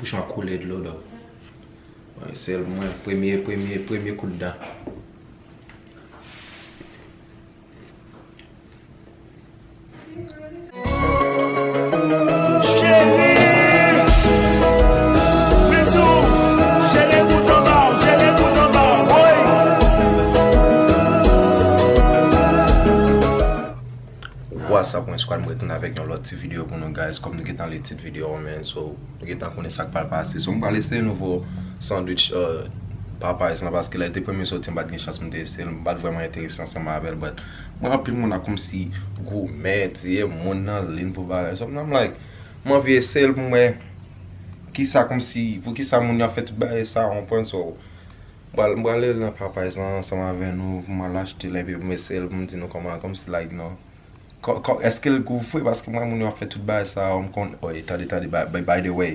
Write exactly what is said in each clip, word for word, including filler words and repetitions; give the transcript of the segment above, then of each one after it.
Bouch mwen koule dlo, dog. Mwen, sèl mwen, premye, premye, premye kout dan. Cheri, mwen di w, jere bouton ba w, jere bouton ba w, woy. What's up, mwen squad, mwen retounen avèk yon lòt ti videyo pou nou, guys. Kòm nou gentan li tit videyo an, man, so nou gentan konnen sa k pral pase. So, m pral eseye nouvo sandwich, euh, Popeyes lan, paske lè l te premye soti, m pa t gen chans pou m te eseye l. M pa t vrèman enterese ansanm avè l, but mwen, anpil moun ap kòmsi goumen, tiye moun nan liy pou bagay. So, I'm like, m anvi eseye l pou m wè kisa kòmsi, poukisa moun yo ap fè tout bagay sa, w konprann? So, m pral, m pral ale nan Popeyes lan ansanm avè nou, pou m al achte l, epi pou m eseye l, pou m di nou kòman, kòmsi, like, non. Kò-, kò-, èske l gou vre? Paske mwen, moun yo ap fè tout bagay sa yo, m konn, oy, tande, tande, by, by, by the way,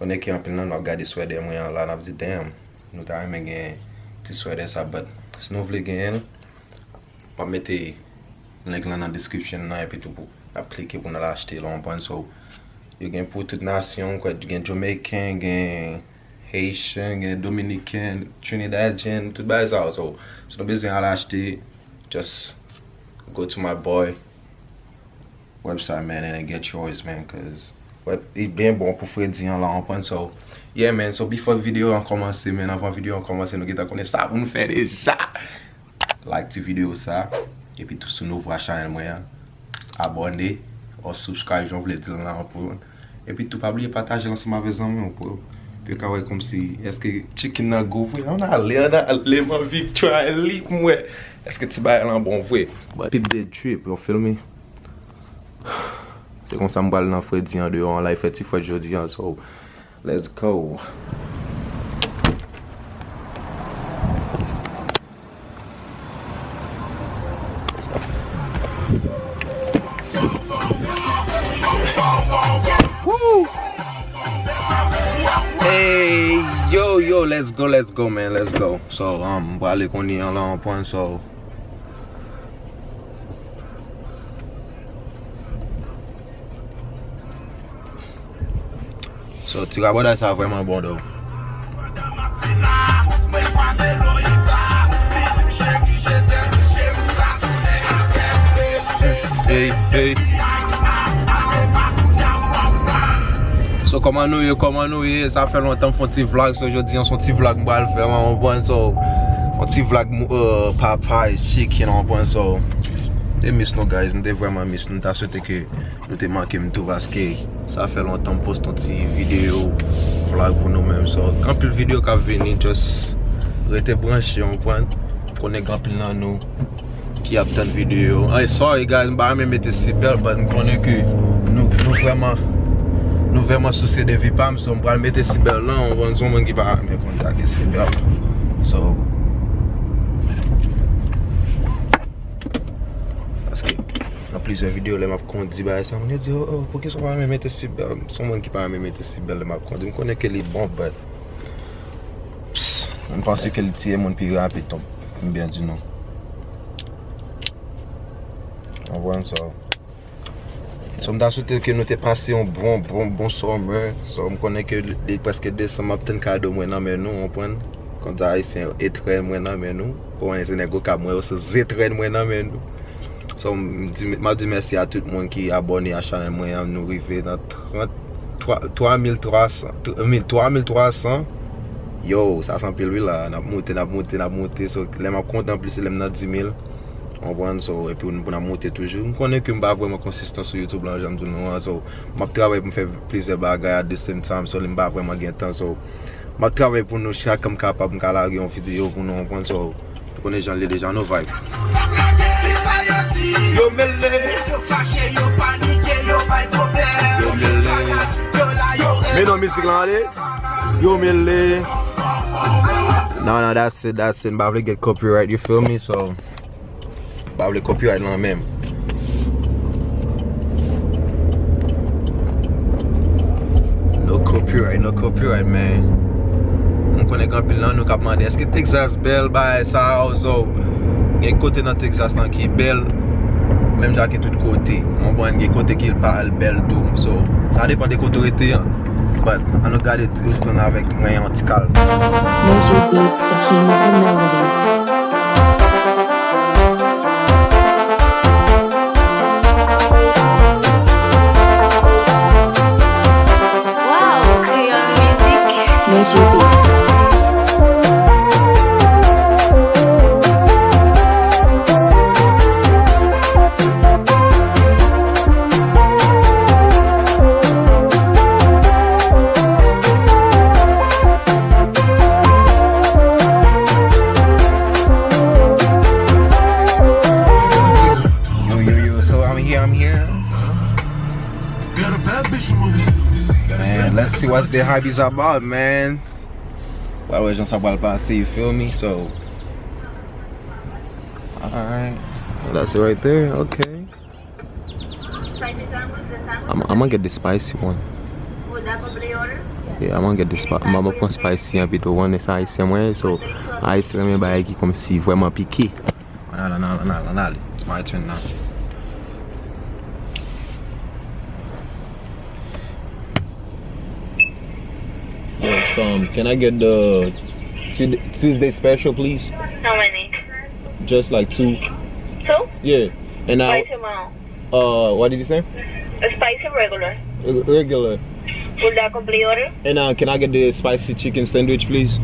konnen ke anpil nan nou ap gade swèdè mwen an la, n ap di, damn, nou ta renmen gen ti swèdè sa, but si nou vle genyen l, m ap mete link lan nan description nan, epi tou pou n ap klike pou n al achte l, w konprann? So, yo gen pou tout nasyon, kwè, gen Jamaican, gen Haitian, gen Dominican, Trinidadian, tout bagay sa yo. So, si nou bezwen al achte, just go to my boy website, man, and get yours, man, 'cause, wè, li byen bon pou fredi an la, w konprann? So, yeah, man, so before videyo an kòmanse, man, anvan videyo an kòmanse, nou gentan konnen sa pou nou fè deja. Like ti videyo sa, epi tou si w nouvo a chanèl mwen an, abòne, or subscribe, jan w vle di l lan, pou, epi tou pa bliye pataje l ansanm avè zanmi w, pou, pou yo ka wè kòmsi, èske chicken nan gou vre? Ann ale, ann ale, m anvi try li pou m wè èske ti bagay lan bon vre. But peep the drip, you feel me? Se konsa m pral nan fredi an deyò an la, li fè ti frèt jodi an, so let's go. Woo! Hey, yo, yo, let's go, let's go, man, let's go. So, um, m prale kounye an la, w konprann, so. So, ti rabòday sa vrèman bon, though. Hey, hey. So, kòman nou ye, kòman nou ye? Sa fè lontan m fè yon ti vlog, so jodi an se yon ti vlog m pral fè, w konprann, so, yon ti vlog, euh, Popeyes chicken, w konprann, so, te miss nou, guys, nou te vrèman miss nou, m ta swete ke nou te manke m tou, paske sa fè lontan m poste yon ti videyo vlog pou nou menm. So, anpil videyo k ap vini, just rete branche, w konprann? M konnen gen anpil nan nou ki ap tann videyo. Ay, sorry, guys, m pa renmen mete sitbèlt, but m konnen ke nou, nou vrèman, nou vrèman sousye de vi pa m, so m pral mete sitbèlt lan, w konprann, se yon moun ki pa renmen kontak e sitbèlt. So, paske nan plizyè videyo, lè m ap kondi bagay sa, moun yo di, "Oh, oh, poukisa w pa renmen mete sitbèlt?" M se yon moun ki pa renmen mete sitbèlt lè m ap kondi. M konnen ke li bon, but, pss, m panse ke li tiye moun pi rapid, tonton, pou m byen di nou. Konprann sa? So, m ta swete ke nou te pase yon bon, bon, bon summer. So, m konnen ke li, li prèske desanm, m ap tann kado mwen nan men nou, w konprann? Kòm di Ayisyen yo, etren mwen nan men nou. Kòm se nèg Okap mwen yo, se etren mwen nan men nou. So, m di, m ap di mèsi a tout moun ki abòne a chanèl mwen an. Nou rive nan trant, twa, twa mil twa san, tr-, I mean, twa mil twa san. Yo, sa se anpil wi la. N ap moute, n ap moute, n ap moute. So, lè m ap konte anplis, se lè m nan di mil. W konprann? So, epi pou n ap moute toujou. M konnen ke m pa vrèman konsistan sou YouTube lan, jan m di nou an. So, m ap travay pou m fè plizyè bagay at the same time. So, m pa vrèman gen tan. So, m ap travay pou nou, chak kan m kapab, m ka lage yon videyo pou nou, w konprann? So, nou konnen jan l ye deja, nou vibe. Yo mele. Yo fache, yo panike, yo bay pwoblèm. Yo mele. Men non, mizik lan ale. Yo mele. Non, non, that's it, that's it. M pa vle get copyright, you feel me? So, m pa vle copyright lan menm. No copyright, no copyright, man. M konnen gen anpil nan nou k ap mande, èske Texas bèl, bagay sa yo, so, gen kote nan Texas lan ki bèl. Menm jan ke tout kote. Ou konprann, gen kote ke l pa al bèl tou. So, sa depann de kote w rete an. But, ann nou gade Houston avèk mwen yon ti kalm. Major Beats, the king of the melody. Wow, Creole Music. Major Beats. Yo, yo, yo, so I'm here, I'm here. Man, let's see what the hype is about, man. Pral wè jan sa pral pase, you feel me? So, alright. That's it right there, okay. I'm, I'm gonna get the spicy one. Yeah, I'm gonna get the spi-, I'm gonna pran spicy an pito, one, se ayisyen mwen, so ayisyen renmen bagay ki kòmsi vrèman pike. Ann ale, ann ale, ann ale, ann ale. It's my turn now. Yes, um, can I get the Tuesday, Tuesday special, please? How many? Just like two. Two? Yeah. And I, spicy mild. Uh, what did you say? A spicy regular. Re-, regular. Will that complete your order? And, uh, can I get the spicy chicken sandwich, please?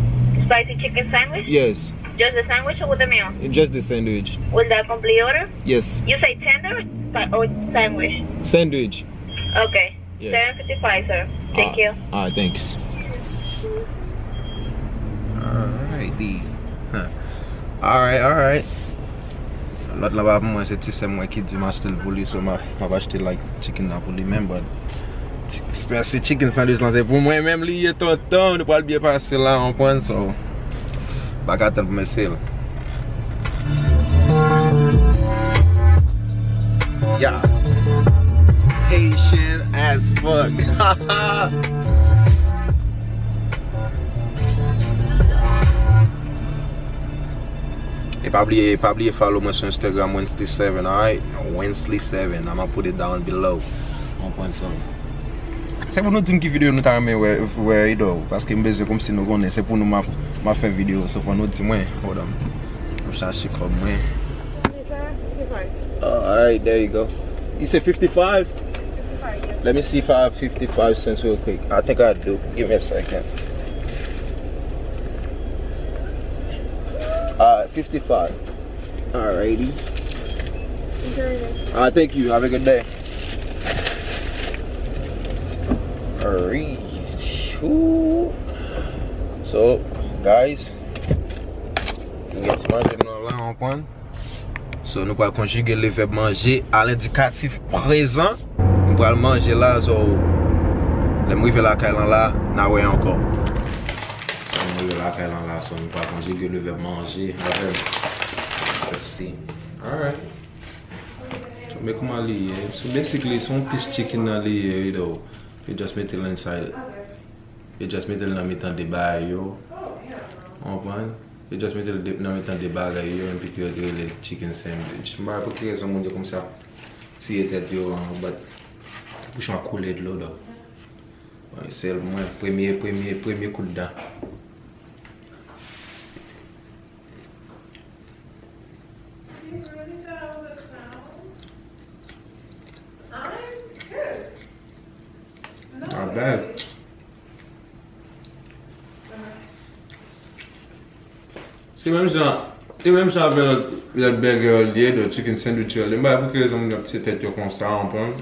Spicy chicken sandwich? Yes. Just the sandwich or with the meal? Just the sandwich. Will that complete your order? Yes. You say tender or spi-, or sandwich? Sandwich. Okay. Yeah. Seven fifty-five, sir. Thank you. Alright, thanks. Alrighty. Huh. Alright, alright. Lòt la pa pou mwen, se ti sè m mwen ki di m achte l pou li, so m a, m ap achte, like, chicken nan pou li menm, but ti, spicy chicken sandwich lan se pou mwen menm li ye, tonton, nou pral byen pase la, w konprann, so. Pa ka tann pou m eseye l. Yeah. Haitian as fuck. E pa bliye, pa bliye follow mwen sou Instagram, Wensley seven, alright? Wensley seven, I'ma put it down below. Ou konprann sa. Se pou nou di m ki videyo nou ta renmen wè, wè, you know, paske m bezwen kòmsi nou konnen, se pou nou m ap, m ap fè videyo, so fò nou di mwen, hold on. M ap chache kòb mwen. Alright, there you go. You say fifty-five? Let me see if I have fifty-five cents real quick. I think I do. Give me a second. Alright, fifty-five. Alrighty. Enjoy it. Alright, thank you. Have a good day. Alright. Ooh. So, guys, nou gen ti manje nou la, w konprann? So, nou pral konjige le vèb manje a lendikatif prezan. Nou pral manje la, so, lè m rive lakay lan la, n a wè ankò. So, m rive lakay lan la, so, nou pral konjige le vèb manje avè m. Let's see. Alright. So, men kòman li ye. So, basically, se yon piece chicken nan li ye, you know. Yo just mete l inside. Yo just mete l nan mitan de bagay yo. Ou konprann? Yo just mete l de, nan mitan de bagay yo, epi tou yo te rele l chicken sandwich. M pa wè pou ki rezon moun yo kòmsi ap tiye tèt yo, an, but pou chan koule dlo, dò. Bon, se mwen, premye, premye, premye kout dan. Not bad. Se menm jan, se menm jan avè lòt, lòt burger yo li ye, lòt chicken sandwich yo li ye. M pa wè pou ki rezon moun yo ap tiye tèt yo konsa, w konprann?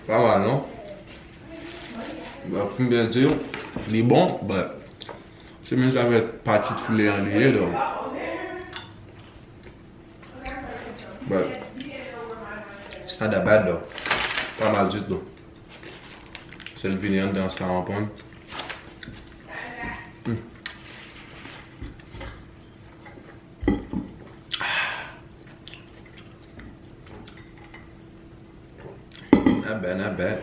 Pa mal, non? Bon, pou m byen di w, li bon, but se menm jan avèk pati filet an li ye, though. But it's not that bad, though. Pa mal ditou. Se l vini anndan sa, w konprann? Hmm. Not bad, not bad.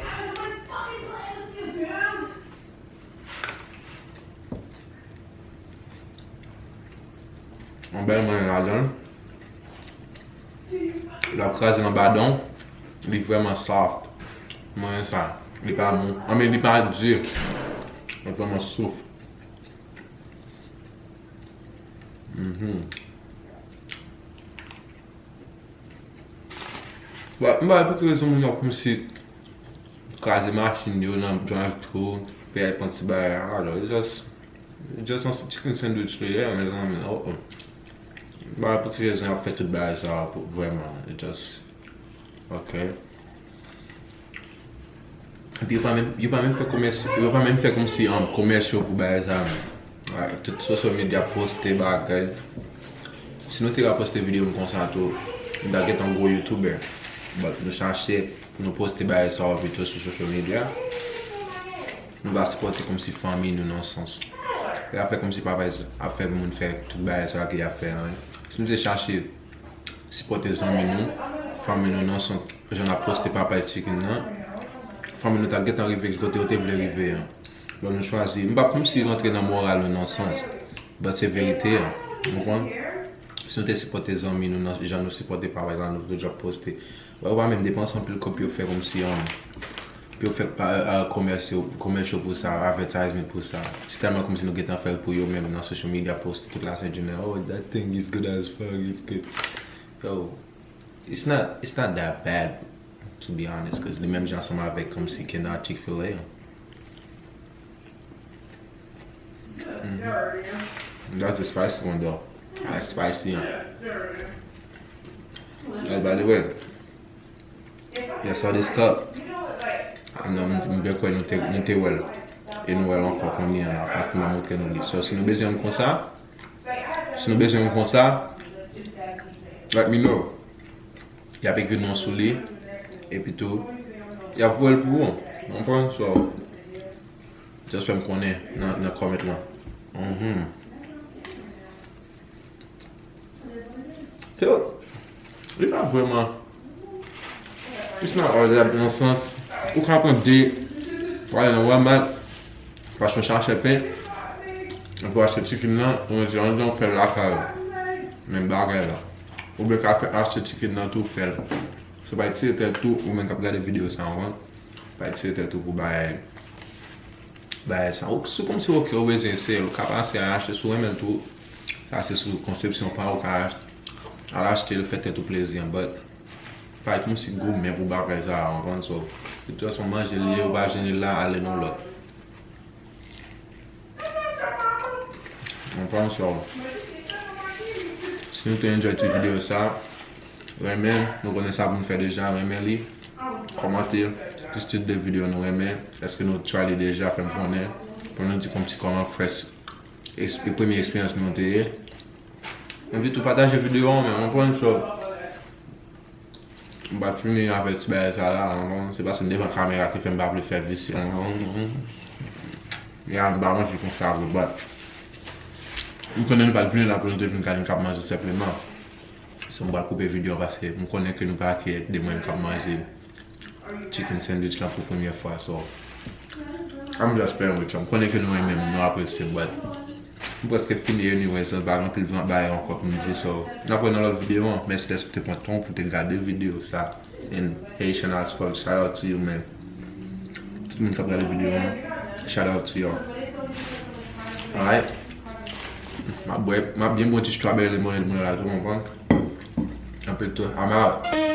Bèl mwen ladan l. L ap kraze anba dan w. Li vrèman soft. Mwen renmen sa. Li pa mou. Anben, li pa di. Li vrèman souf. Mhm. Bon, m pa wè pou ki rezon moun yo ap kòmsi kraze machin yo nan drive-thru, pou y al pran ti bagay la. Alò, it's just, it's just yon ti chicken sandwich li ye, mezanmi. Oh, oh. M pa wè pou ki rezon y ap fè tout bagay sa a pou, vrèman. It just, ok. Epi yo pa menm, yo pa menm fè komès, yo pa menm fè kòmsi, um, komès yo pou bagay sa menm. Tout social media poste bagay. Si nou te ka poste videyo nou konsa tou, nou ta gentan gwo YouTuber. But nou chache pou nou poste bagay sa yo pito sou social media. Nou va sipòte kòmsi fanmi nou nan sans. Y ap fè kòmsi papa ap fè moun fè tout bagay sa ke y ap fè an. Si nou te chache sipòte zanmi nou, fanmi nou nan sans, jan n ap poste Popeyes Chicken nan, fanmi nou ta gentan rive kote yo te vle rive an. Bon, nou chwazi, m p ap kòmsi rantre nan moral nou nan sans, but se verite an, ou konprann? Si nou te sipòte zanmi nou nan jan nou sipòte Popeyes la, nou toujou ap poste. Wè, ou pa menm depanse anpil kòb pou yo fè kòmsi, um, pou yo fè pa, uh, komès yo, komès yo pou sa, advertisement pou sa. Se tèlman kòmsi nou gentan fè l pou yo menm nan social media poste tout la sent jounen. Oh, that thing is good as fuck, it's good. Yo, it's not, it's not that bad, to be honest, 'cause li menm jan ansanm avèk kòmsi Kentucky Chick-fil-A. Mm-hmm. That's the spicy one though. That's spicy, huh? Hey, by the way, yeah, so this cup, ah, non, m, m byen kwè nou te, nou te wè l. E nou wè l ankò kounye a la, paske m a montre nou li. So, si nou bezwen yon konsa, si nou bezwen yon konsa, let me know. Y ap ekri non sou li, epi tou, y ap voye l pou ou. Ou konprann? So, just fè m konnen nan, nan comment lan. Mhm. Yo, li pa vrèman, it's not all that nan sans, ou ka pran de, pou ale nan Walmart, pou achte yon sachè pen, epi ou achte chicken nan, ou mete anndan, ou fè l lakay ou. Menm bagay la. Oubyen ka fè achte chicken nan tou, fè l. So, pa etire tèt ou, ou menm k ap gade videyo sa, ou konprann? Pa etire tèt ou pou bagay, bagay sa. Ou, si w kòmsi, ok, ou bezwen eseye l, ou ka pase al achte, si w renmen l tou, sa se sou konsepsyon pa w, ou ka al achte l, fè tèt ou plezi an, but pa kòmsi goumen pou bagay sa, ou konprann? So, de tout fason, manje l ye, ou pa jwenn li la, ale nan lòt. Ou konprann? So, si nou te enjoy ti videyo sa, renmen, nou konnen sa pou nou fè deja, renmen li, kòmante, ki stil de videyo nou renmen, èske nou try li deja, fè m konnen, pou nou di kòmsi kòman fresh, eksp-, premye eksperyans nou te ye. Epi tou pataje videyo an, men, ou konprann? So, m pral fini avèk ti bagay sa la, ou konprann? Se paske m devan kamera ki fè m pa vle fè visye, ou konprann? Ya, m pa manje konsa vre, but m konnen nou pa t vini la pou nou te vin gade n k ap manje senpleman. So, m pral koupe videyo an paske m konnen ke nou pa ke de mwen k ap manje chicken sandwich lan pou premyè fwa, so, I'm just playing with you. M konnen ke nou renmen m, nou apresye m, but m prèske fini anyway, so, pa gen anpil bagay ankò pou m di, so, n ap wè nan lòt videyo an. Mèsi dèske w te pran tan w pou w te gade videyo sa. And Haitian as fuck, shout out to you, man. Tout moun k ap gade videyo an, shout out to y'all. Alright. M ap bwè, m ap byen bwè yon ti strawberry lemonade mwen la tou, ou konprann? Anpil tou, I'm out.